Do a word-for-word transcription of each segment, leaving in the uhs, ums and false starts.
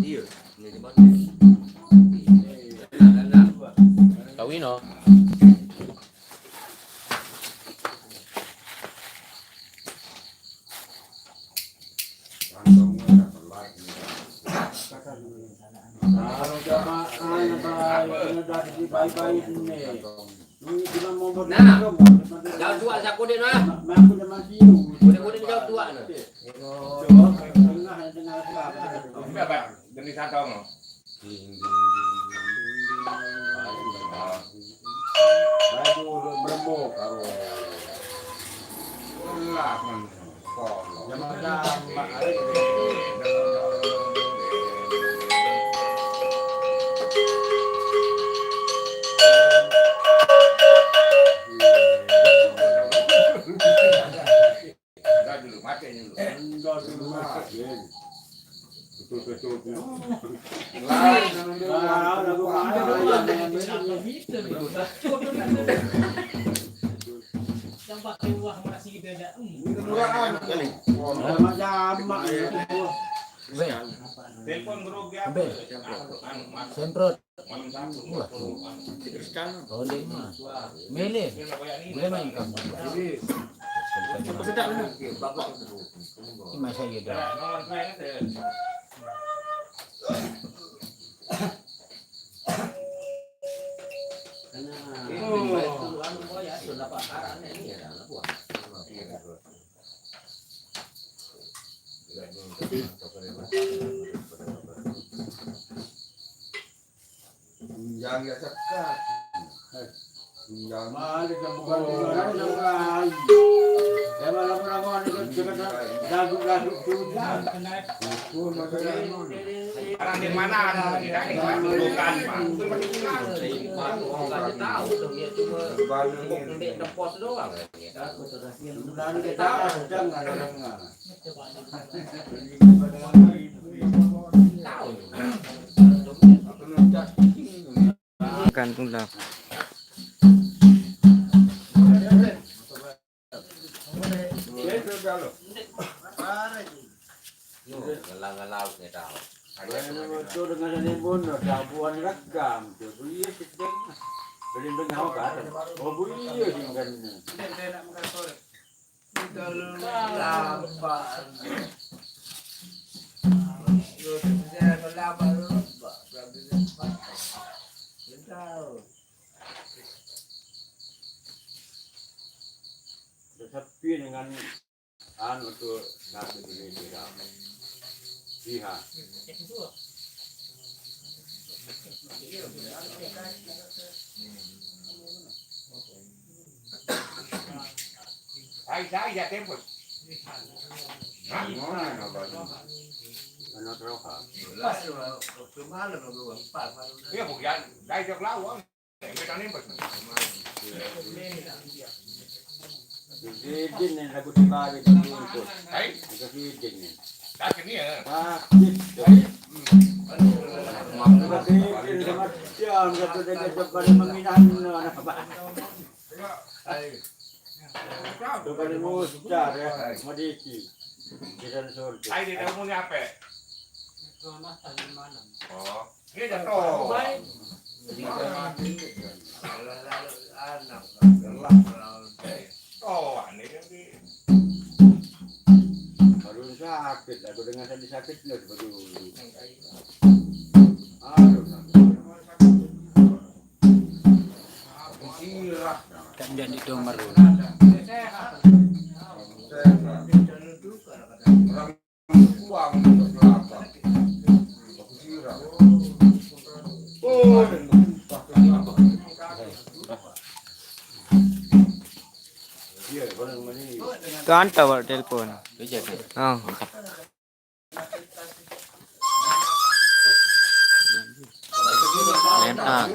Iya, ini di mana? Kawin, oh. Nah, jauh dua saku deh, nah. Udah, udah jauh dua, nah. Jenis satu, no. Baju berembuk, karo. Lah, man. Enggak dulu, mati dulu. Enggak dulu, mati. Betul, betul, betul. Lah, yang pakai uang masih beda. Ini kedua anak kali. Sama-sama ya. Telepon grogi apa? Semprot. Wah. Oh, dia mah. Mele. Boleh main kamu. Ini masa iya dah. Tunjang ya sekat. Tunjang. Mari kita buka tunjang yang lain. Ya, malam rawan itu kita dagu-dagu tunjang. Itu masalah. Orang di mana? Bukan, Pak. Tahu dong, dia cuma di pos doang. Bulan kita ada nggak ada. Gantung lah. Ngelang-ngelang kita. Itu dengan ini pun udah buan rekam, dia beli sedang beli dengan apa? Oh, beli dengan. Lapan. Lapan. Sepi dengan anu tuh, nabi ini tidak. Iya. Ai, sai, ya tempo. Hah? Ano tropa? Pas, cuma lo lo pas. Iya, bukan. Dai jok lawan. Kita nih pas. Sidin nih lagu di balik itu. Hai. Itu sidin nih. Dah sini ya. Sakit. Hai. Berpikir sama jam, satu dari depan meminang, no, no, Pak. Coba di Mustar, ya, Madiki. Di sana surga. Ayo, dia tahu mau ni apa? Oh. Ini dah tahu. Baik. Anak, gelap, gelap. Oh, ini kan di Baru sakit, aku dengan tadi sakit, nggak betul. Aduh, sakit. Kan jadi domar. Orang tuang kelapa. Aku sirah. Oh, dan Iya, orang mana ni? Tu hantar awak telefon. Kerja tu. Ha. Memang.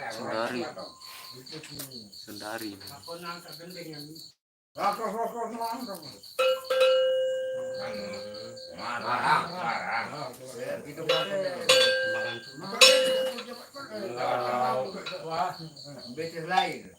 Sendari. Sendari. Marah, marah. Betis lain.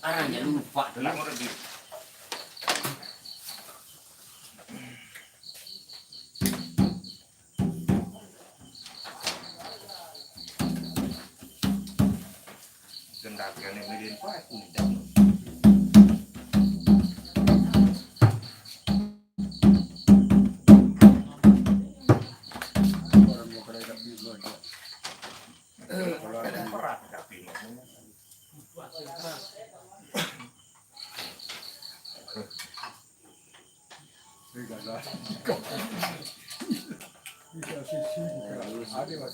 Arang ya lupa tuh. Gendakan yang milih apa aku nih. Orang mau kerja tapi gua aja. Kalau ada berat tapi mau. Tidak ada. Bisa sisi. Ada, Mas.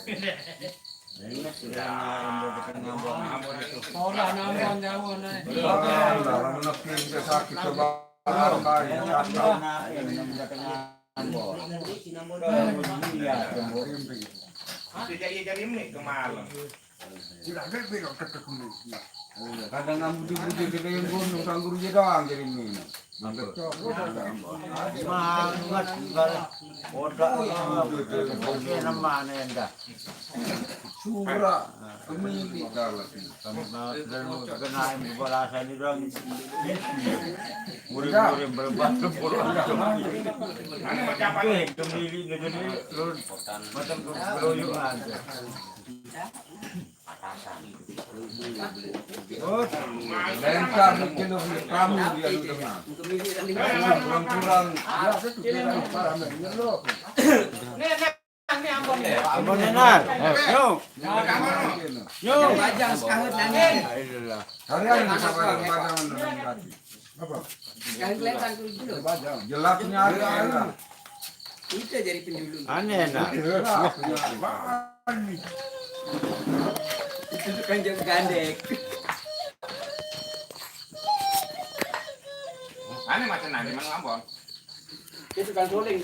Sekolah nambah jauh, nih. Orang nepi ke sakit coba. Iya, jadi, jadi ini ke malam. Tidak ada belok ke, ke gunung. Iya, kadang ngambu di budi gede yang gunung, sanggur aja doang jadi ini. Mantap. Mangat, enggak. Otak, oke, nama nih, enggak. Surah, kemili. Sama, sama, dan mau kenal, balasan orang. Murid-murid berempat, berempat. Oke, kemili, jadi, terus, macam keroyokan. Lengkap nih, kilo kamu dia lu dengar. Kurang-kurang. Ya, saya tuh kira parah, men. Ini loh. Ambon Enar. Yo. Yo. Bajang sekahut nangis. Hari-hari bisa bajang, bajang, bajang. Apa? Sekahut kelihatan tuh dulu. Bajang. Jelapnya ada. Itu jadi penjulung. Aneh, nah. Jelapnya ada. Itu tukang jam gandek. Aneh macam aneh, emang Ambon. Itu kan suling.